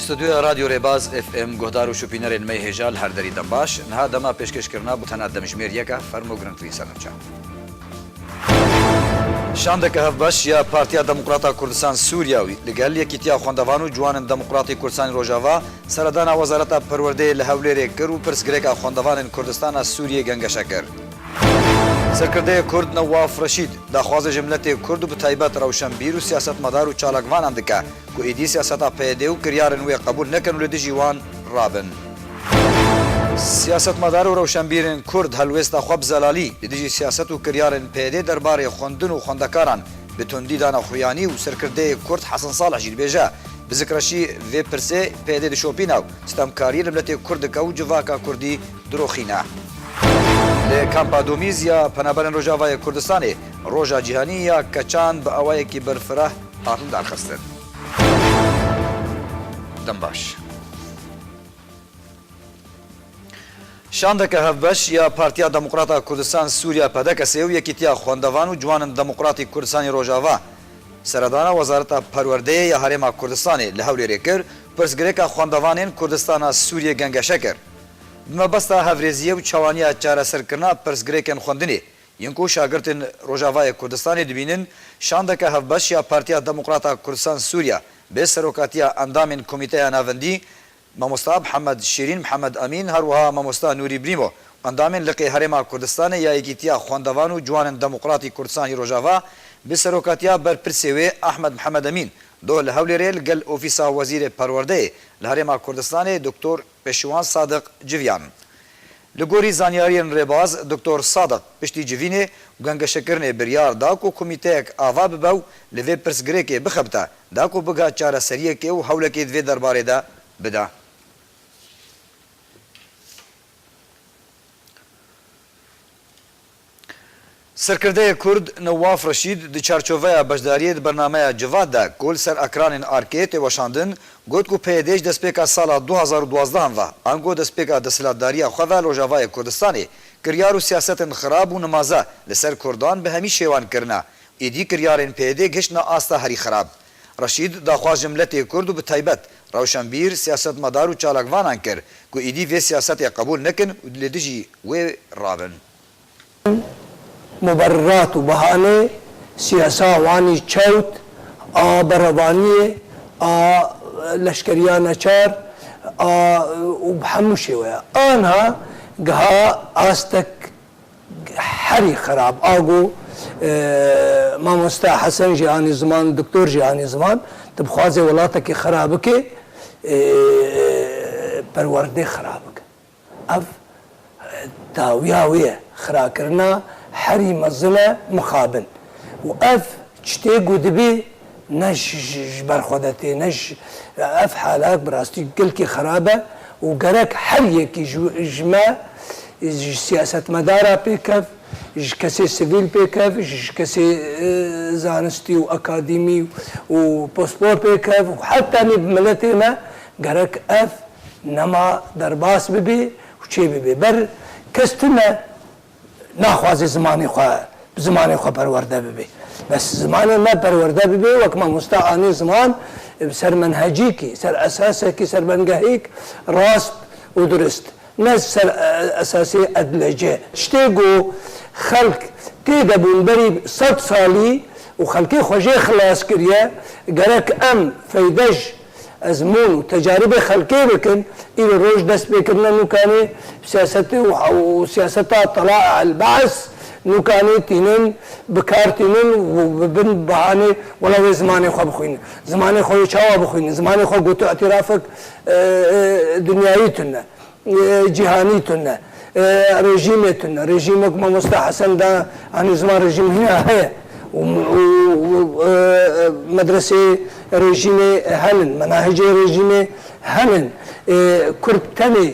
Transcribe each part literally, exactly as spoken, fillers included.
Stûdyoya Radyo Rêbaz F M guhdar û şopînerên me yê hêja li her derî dem baş. Niha dema pêşkêşkirina bûtena demjimêr yek e, fermo girîngtirîn serdemça. Şandeke hevbeş ya Partiya Demokrata Kurdistan Sûriya wî li gel Yekîtiya Xwendevan û Ciwanên Demokratî Kurdistanê Rojava seredana Wezareta Perwerdeyê li Hewlêrê kir û pirsgirêka xwendevanên Kurdistana Sûriyê gengeşe kir. Serkirdeyê Kurd Newaf Reşîd daxwazê ji miletê Kurd û bi taybet rewşenbîr û siyasetmedar û çalakvanan dike ku êdî siyaseta P Y D û kiryarên wê qebûl nekin û li dijî wan rabin. Siyasetmedar û rewşenbîrên Kurd helwêsta xwe bi zelalî li dijî siyaset û kiryarên P Y D derbarê xwendin û xwendekaran bi tundî dane xuyanî û serkirdeyê Kurd Hesen Salih jî dibêje, bi zikreşî vê pirsê P Y D dişopîne û sitemkariyê li miletê Kurd dike û civaka Kurdî diroxîne. Li kampa Domîz ya Penaberên Rojavayê Kurdistanê Roja Cîhanî ya Keçan bi awayekî berfireh hatin darxistin. Dem baş. Şandeke hevbeş ya Partiya Demokrata Kurdistan Sûriya, P D K S, û Yekîtiya Xwendevan û Ciwanên Demokratîk Kurdistanê Rojava seredana Wezareta Perwerdeyê ya Herêma Kurdistanê li Hewlêrê kir, pirsgirêka xwendevanên Kurdistana Sûriyê gengeşe kir. Bi mebesta hevrêziyê û çawaniya çareserkirina pirsgirêkên xwendinê, yên ku şagirtên Rojavayê Kurdistanê dibînin, şandeke hevbeş ya Partiya Demokrata Kurdistan Sûriya bê serokatiya endamên Komîteya Navendî, Mamosta Mihemed Şîrîn, Mihemed Emîn, her wiha Mamosta Nûrî Brîmo, endamên Liqê Herêma Kurdistanê ya Yekîtiya Xwendevan û Ciwanên Demokratî Kurdistanî Rojava, bi serokatiya berpirsê wê Ahmed Mihemed Emîn, doh li Hewlêrê li gel Ofîsa Wezîrê Perwerdeyê li Herêma Kurdistanê Doktor Pêşiwan Sadiq civiyan. Li gorî zanyariyên rêbaz, Doktor Sadiq piştî civînê û gengeşekirinê biryar da ku komîteyek ava bibe û li vê pirsgirêkê bixebite, da ku biga çareseriyekê û hewlekê di vê derbarê de bide. Serkirdeyê Kurd Newaf Reşîd di çarçoveya beşdariyê di bernameya Civat de ku li ser ekranên arkê tê weşandin, got ku P Y D ji destpêka sala du hazar û duwazdeh ve, ango destpêka desthilatdariya xwe ve li Rojavayê Kurdistanê, kiryar û siyasetên xirab û nimaze li ser Kurdan bi hemî şêwan kirine. Êdî kiryarên P Y D gihiştine asta herî xirab. Reşîd daxwaz ji miletê Kurd û bi taybet rewşenbîr, siyasetmedar û çalakvanan kir ku êdî vê siyasetê qebûl nekin û li dijî wê rabin. Muberrirat û behanê siyasa wanî çewt a berevaniyê, a leşkeriya neçar, a û bi hemû şêweya. Anha giha astek herî xirab. A ku, e, Mamosta Hesen jî anî ziman, Doktor jî anî ziman, tu bixwazê welatekî xira bikê, e, perwerdê xira bike. Ev, e, dawiya wê ye. Xirakirina herî mezin e mixabin. Û ev tiştê ku dibê ne ji, ji, ji ber xwe de tê, ne ji, ev halak bi rastî gelkî xirab e û gerek her yekî ji, ji me, ji siyasetmedara pêkev, ji kesê sivîl pêkev, ji kesê, e, zanistî û akademî û pospor pêkev û heta nî bi miletê me gerek ev nema derbas bibe û çê bibe. Ber kes tune naxwaze zimanê xwe, bi zimanê xwe perwerde bibe. Bes zimanê me perwerde bibe, wek mamosta anî ziman, bi ser menhecîkî, ser esasekî, ser bengehêk rast û durist. Ne ser, e, esasê edlece. Tiştê ku xelk tê de bûn berî sed salî û xelkê xwe jê xilas kiriye, gerek em feyde ji ezmûn û tecaribê xelkê bikin, îro roj destpêkirine nûkanê siyasetê û, û siyaseta tela el-ba's nûkanê tînin, bi kar tînin û bi bin bahanê wela wê zimanê xwe bixwînin. Zimanê xwe wê çawa bixwînin? Zimanê xwe gotu îtirafek, e, e, dinyayî tune, e, cîhanî tune. E, rejîmê tune. Rejîmek mamosta Hesen da, anî ziman rejîm hîna heye. Û, û, û, e, e, medresê rejîmê henin, menahicê rejîmê henin. E, Kurd tenê,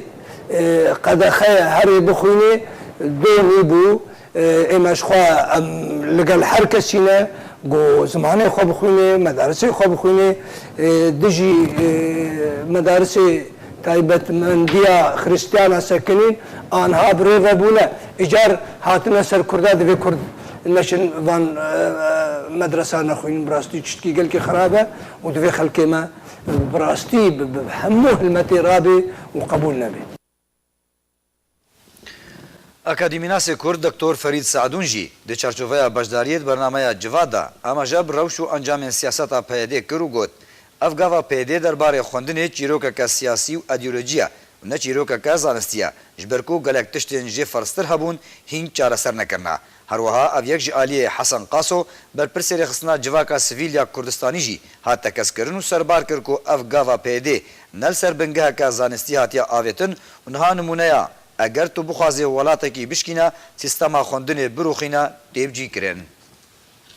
e, qedexeya herê bixwînê, do nîbû. E, ême ji xwe em li gel her kesî ne, ku zimanê xwe bixwînê, medarisê xwe bixwînê, e, dijî, e, medarisê taybetmendiya Xirîstiyana sekinîn, anha bi rê ve bûne. Îcar hatine ser Kurda, divê Kurd neşin van, e, e, medresa nexwînin, bi rastî tiştkî gelkî xirab e û divê xelkê me Bi rastî bi, bi hemû hilmetê rabe û qebûl nebe. Akademînasê Kurd Doktor Ferîd Sadûn jî di çarçoveya beşdariyê di bernameya Civat de amaje bi rewş û encamên siyaseta P Y D kir û got, ev gava P Y D derbarê xwendinê çîrokeke siyasî û îdeolojî ye û ne çîrokeke zanistî ye, ji ber ku gelek tiştên jê ferztir hebûn, hîn çareser nekirine. Her wiha ev yek ji aliyê Hesen Qaso, berpirsê rêxistina civaka sivîl ya Kurdistanî jî hat tekezkirin û serbar kir ku ev gava P Y D ne li ser bingeheke zanistî hatiye avêtin û niha nimûneya, eger tu bixwazê welatekî bişkîne, sîstema xwendinê birûxîne, tê bicîkirin.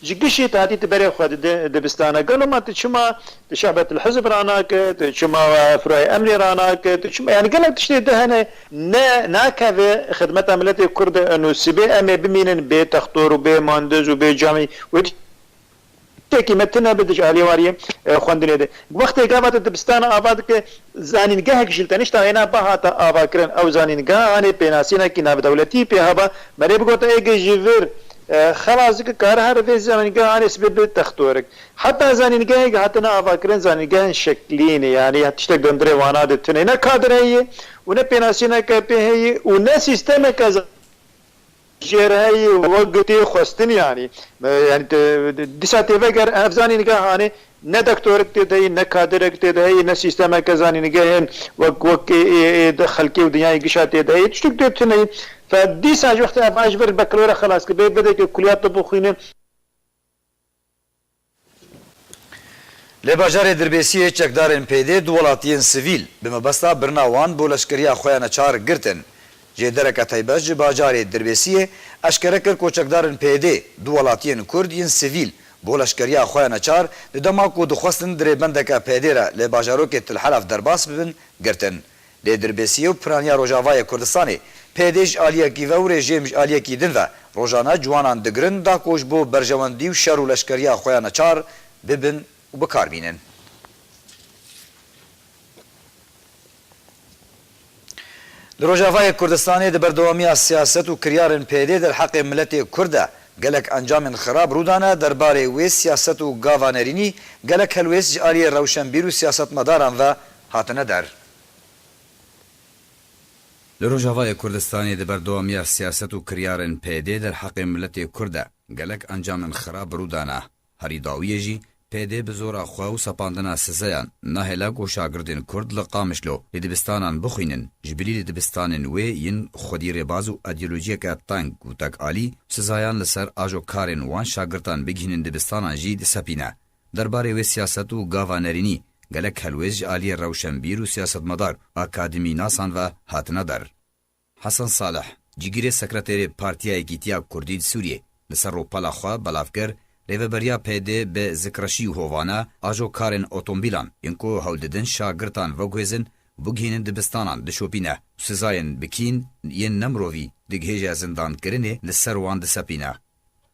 Ji gişê tu hatî tu berê xwe dide dibistana. Gelo ma tu çima tu şebetil hizb ranake, tu çima firayê emrê ranake, tu çima, yani gelek tiştê de hene ne nakeve xidmeta miletê Kurd de, eno sibê em ê bimînin bê textor û bê mandiz û bê camî. Wê tiştekî me tune bi di ji aliyê wariyê, e, xwendinê de. Wextê gava te dibistana ava dike, zanîngehek ji li tenişta hêna ba hate avakirin. Ew zanîngeha hanê pênasînekî navdewletî pê heba. Me lê bigote êgê ji vir, e, xelas dike, kare here vê zanîngeha hanê sibê bi textorik. Heta zanîngehek hatine avakirin, zanîngehên şeklî ne, yanî tiştek di hundirê wana de tune. Ne kadir heye û ne pênasîneke pê heye û ne sîstemeke za-, jêr heye wek tê xwestin, yanî. E, yanî te, dîsa tê veger ev zanîngeha hanê ne doktorek tê de heye, ne kadirek tê de heye, ne sîstemeke zanîngehên wek, wek ê, ê, ê de xelkê û dinyayê gişa tê de heye. Tiştek tê tune ye. Fe dîsa ji wextê ev a ji vir beklora xelas kir, bê bideke kuliyat de bixwîne. Li bajarê Dirbêsiyê çekdarên P Y D du welatiyên sivîl bi mebesta birina wan bo leşkeriya xwe ya neçar girtin. Jêdereke taybet ji bajarê Dirbêsiyê eşkere kir ku çekdarên P Y D du welatiyên Kurd yên sivîl bo leşkeriya xwe ya neçar di dema ku dixwestin di rêbendeke P Y D re li bajarokê Til Helef derbas bibin, girtin. Lê Dirbêsiyê û Piraniya Rojavayê Kurdistanê, P Y D ji aliyekî ve û rejîm ji aliyekî din ve rojane ciwanan digirin da ku ji bo berjewendî û şer û leşkeriya xwe ya neçar bibin û bi kar bînin. Li Rojavayê Kurdistanê di berdewamiya siyaset û kiryarên P Y D derheqê miletê Kurd de gelek encamên xirab rû dane, derbarê wê siyaset û gava nerînî gelek helwêst ji aliyê rewşenbîr û siyasetmedaran ve hatine der. Li Rojavayê Kurdistanê di berdewamiya siyaset û kiryarên P Y D derheqê miletê Kurd de gelek encamên xirab rû dane. Herî dawiyê jî P Y D bi zora xwe û sepandina sizeyan nahêle ku şagirdên Kurd li Qamişlo li dibistanan bixwînin, ji bilî li dibistanên wê yên xwedî rêbaz û îdeolojiyeke teng û tekalî sizayan li ser ajo karên wan şagirtan bigihînin dibistanan jî disepîne. Derbarê wê siyaset û gava nerînî gelek helwêst ji aliyê rewşenbîr û siyasetmedar, akademînasan ve hatine der. Hesen Salih, cîgirê sekreterê Partiya Yekîtiya Kurdî di Sûriyê, li ser rûpela xwe belav kir, rêveberiya P Y D bi zikreşî û hovane ajo karên otomobîlan yên ku hewl didin şagirtan veguhêzin, bigihînin dibistanan dişopîne û sizayên bi kîn yên nemirovî digihêje zindankirinê li ser wan disepîne.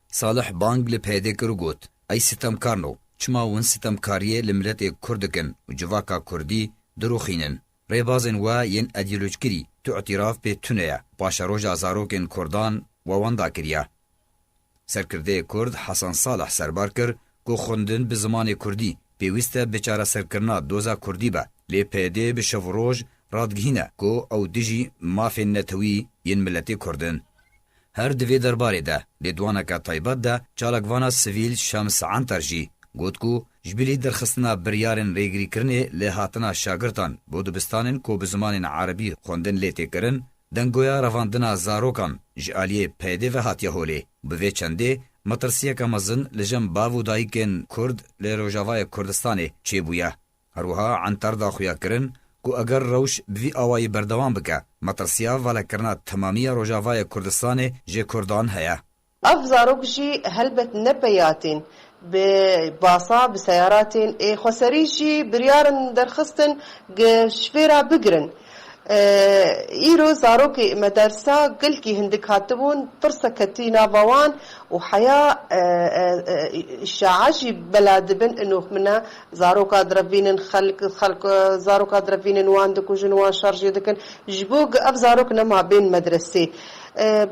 Salih bang li P Y D kir û got, ey sitemkarno, çima hûn sitemkariyê li miletê Kurd dikin û civaka Kurdî dirûxînin? Rêbazên we yên îdeolojkirî tu îtîraf pê tune ye, paşeroja zarokên Kurdan we wenda kiriye. Serkirdeyê Kurd Hesen Salih serbar kir ku xwendin bi zimanê Kurdî pêwîst e bi çareserkirina doza Kurdî be, lê P Y D bi şev û roj radigihîne ku ew dijî mafên netewî yên miletê Kurd in. Her di vê derbarê de lêdwaneke taybet de çalakvana sivîl Şems Anter jî got ku ji bilî derxistina biryarên rêgirîkirinê li hatina şagirtan bo dibistanên ku bi zimanên erebî xwendin lê tê kirin, dengoya revandina zarokan ji aliyê P Y D ve hatiye holê. Bi vê çendê metirsiyeke mezin li cem bav û dayikên Kurd li Rojavayê Kurdistanê çêbûye. Her wiha Anter da xuyakirin ku eger rewş bi vî awayî berdewam bike, metirsiya valekirina temamiya Rojavayê Kurdistanê ji Kurdan heye. Ev zarok jî helbet ne peyatên bi basa, bi seyaratên ê xweserî jî biryar in derxistin ji vê re bigirin. E, îro zarokê medersa gelkî hindik hatibûn, tirse ketî nava wan û heya, e, e, e, şae jî bela dibin, inox min e, zaroka direvînin xelk, xelk, e, zaroka direvînin, wan dikujin, wan şer jê dikin. Ji bo ku ev zarok nema bên medresê. E,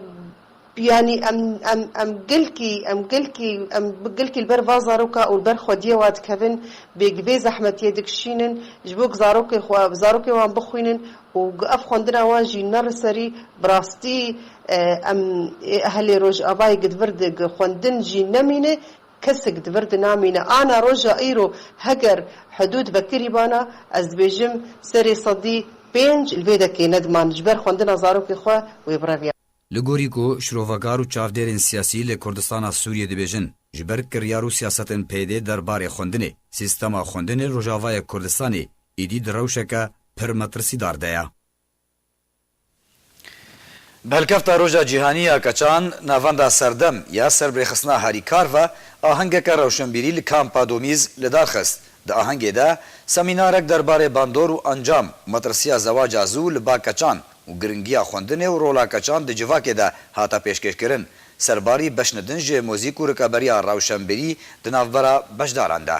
Yanî em, em, em gilkî, em gilkî, em bi gilkî li ber va zaroka û li ber xwediyê wa dikevin, bêgvê zehmetiyê dikişînin, ji bo ku zarokê xwe, zarokê wan bixwînin û ev xwendina wan jî ne li serî, bi rastî, e, em, ê ehlê Rojavayê gi di vir di, gi xwendin jî nemîne, kesik di vir di namîne. Ana roja îro heger hidûd vekirîbana, ez dibêjim serê sedî pênc li vê dekê nediman ji ber xwendina zarokê xwe wê bireviya. Li gorî ku şirovekar û çavdêrên siyasî li Kurdistana Sûriyê dibêjin, ji ber kiryar û siyasetên P Y D'ê derbarê xwendinê, sîstema xwendinê Rojavayê Kurdistanê êdî di rewşeke pir metirsîdar de ye. Bi helkefta Roja Cîhanî ya Keçan, Navenda Serdem ya ser bi rêxistina Harîkar ve ahengeke rewşenbîrî li Kampa Domîz li dar xist. Di ahengê de semînarek derbarê bandor û encam, metirsiya zewaca zû li ba keçan û giringiya xwendinê û rola keçan di civakê de hate pêşkêşkirin. Serbarî beşne din ji muzîk û rikeberiya rewşenbîrî di navbera beşdaran de.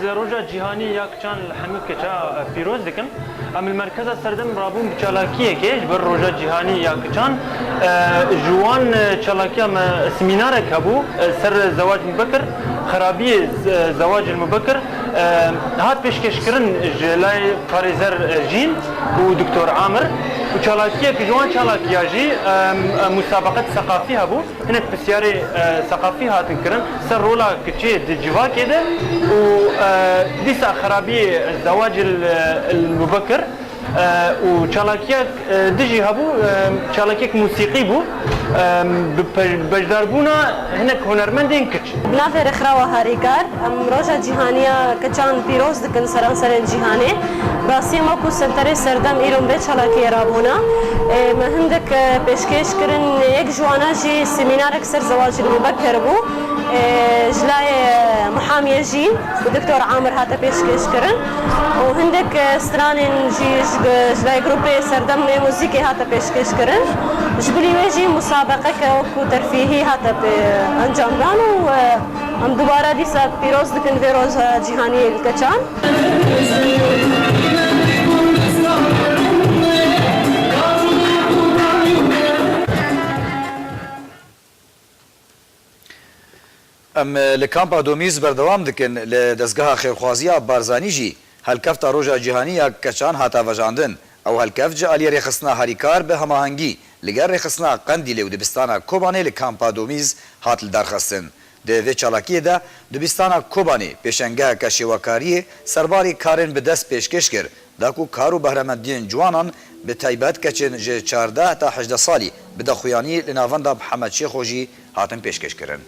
Ez Roja Cîhanî ya Kiçan li hemû keça, e, pîroz dikim. Em li Merkeza Serdem rabûn bi çalakiyekê ji ber Roja Cîhanî ya Kiçan. E, ji wan, e, çalakiya me semînarek hebû, e, ser zewac mubekir, xerabiyê, e, zewacil mubekir, e, hat pêşkêşkirin ji lay parêzer, e, Jîn û Doktor Amir û çalakiyek ji wan çalakiya jî, e, e, musabeqet seqafî hebû. Hinek pisyarê, e, seqafî hatin kirin ser rola kiçê di civakê de û, e, dîsa xerabiyê zewacil, e, mubekir, e, û çalakiyek, e, dijî hebû, e, çalakiyek musîqî bû, e, bi pe-, beşdarbûna hinek hunermendên kiç. Bi navê Rêxrawa Harîkar, em Roja Cîhanî ya Keçan pîroz dikin seranserên cîhanê. Bi rastî em wekû Senterê Serdem îro em vê çalakiyê rabûne. Ê, me hindik, e, pêşkêş kirin, yek ji wana jî semînarek ser zewacil mubekir bû. Ê, ji layê, e, muhamiyê jî bi Doktor Amir hate pêşkêş kirin û hindik, e, stranên jî ji, ji layê grûpê Serdem ê muzîkê hate pêşkêş kirin. Ji bilî wê jî musabeqeke wekû terfîhî hate pê encamdan û, e, em dubare dîsa pîroz dikin vê roja cîhanî li keçan. Em li Kampa Domîz berdewam dikin. Li dezgeha xêrxwaziya Barzanî jî helkefta Roja Cîhanî ya Keçan hate vejandin. Ew helkeft ji aliyê Rêxistina Harîkar bi hemahengî li gel Rêxistina Qendîlê û Dibistana Kobanê li Kampa Domîz hat lidarxistin. Di vê çalakiyê de Dibistana Kobanê pêşengeheke şêwekariyê serbarî karên bi dest pêşkêş kir, da ku kar û behremendiyên ciwanan, bi taybet keçên ji çardeh heta hejdeh salî, bide xuyanî li navenda Mihemed Şêxo jî hatin pêşkêşkirin.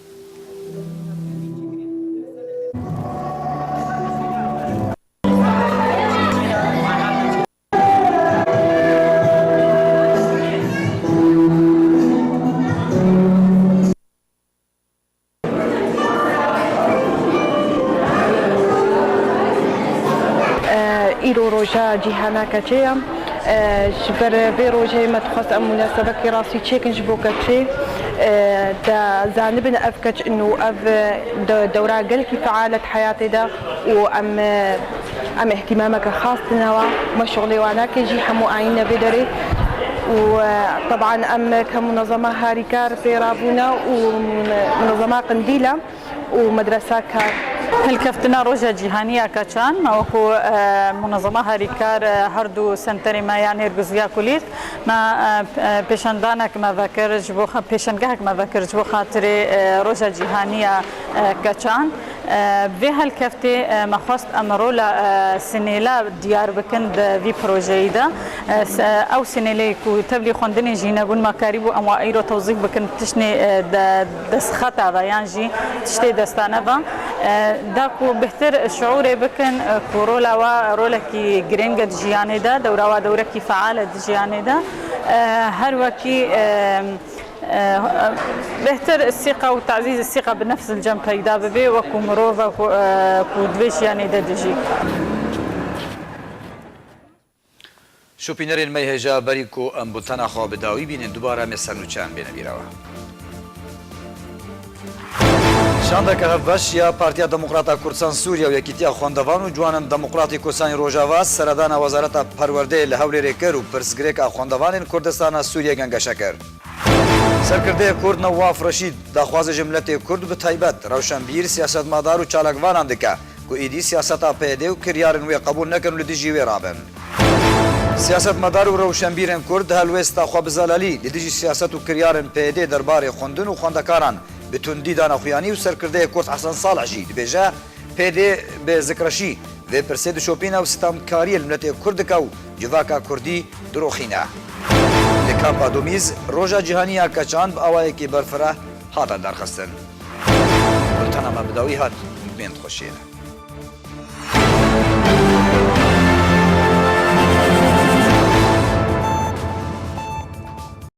Îro roja cîhana keçê ye. Ji ber vê rojê me dixwest em munasebekî rastî çêkin ji bo keçê. De zanibin ev keç û ev de-, dewra gelkî feal e di heyatê de û em, em îhtîmameke xas dine wa. Me şixulê wan nake jî hemû ayîne vê derê û, teban em ke munezema Harîkar pê rabûne û munezema Qindîl e. û medresa kar. Hilkeftina Roja Cîhanî ya Keçan, me wekû, e, munezema Harîkar, e, her du senterê me ya Nêrgiz û ya Kulîst, me, e, p-, e, pêşendanek me vekir ji bo xa-, pêşengehek me vekir ji bo xatirê, e, Roja Cîhanî ya, e, Keçan. E, vê helkeftê, e, me xwest em rola, e, sinêla diyar bikin di vî projeyî de. E, s-, e, ew sinêlê ku tevlî xwendinê jî nebûn, me karîbû em wa îro tewzîf bikin, tiştê, e, de-, destxeta ve yan jî tiştê destane ve. E, da ku bêhtir şiûrê bikin, e, ku rola wa rolekî girîng e di jiyanê de, dewra wa dewrekî feal e di jiyanê de. E, her wekî, e, Bêhtir sîqa û tazîz sîqa bi nefs li cem peyda bibe, wekû mirov e ku, e, ku di vê jiyanê de dijî. Şopînerên me hêja berî ku em bultena xwe bi dawî bînin, dubare em ê ser nûçeyan bêne bîra we. Şandeke hevbeş ya Partiya Demokrata Kurdistan Sûriye û Yekîtiya Xwendevan û Ciwanan Demokratî Kurdistanê Rojava seredana Wezareta Perwerdeyê li Hewlêrê kir û pirsgirêka xwendevanên Kurdistana Sûriye gengeşe kir. Serkirdeyê Kurd Newaf Reşîd daxwazê ji miletê Kurd, bi taybet rewşenbîr, siyasetmedar û çalakvanan dike ku êdî siyaseta P Y D û kiryarên wê qebûl nekin û li dijî wê rabin. Siyasetmedar û rewşenbîrên Kurd helwêsta xwe bi zelalî li dijî siyaset û kiryarên P Y D derbarê xwendin û xwendekaran bi tundî dane xuyanî û serkirdeyê Kurd Hesen Salih jî dibêje, P Y D bi zikreşî vê pirsê dişopîne û sitemkariyê li miletê Kurd dike û civaka Kurdî diroxîne. Li kampa Domîz, Roja Cîhanî ya Keçan bi awayekî berfireh hate derxistin. Bultena me bi dawî hat, bên xweşiyê.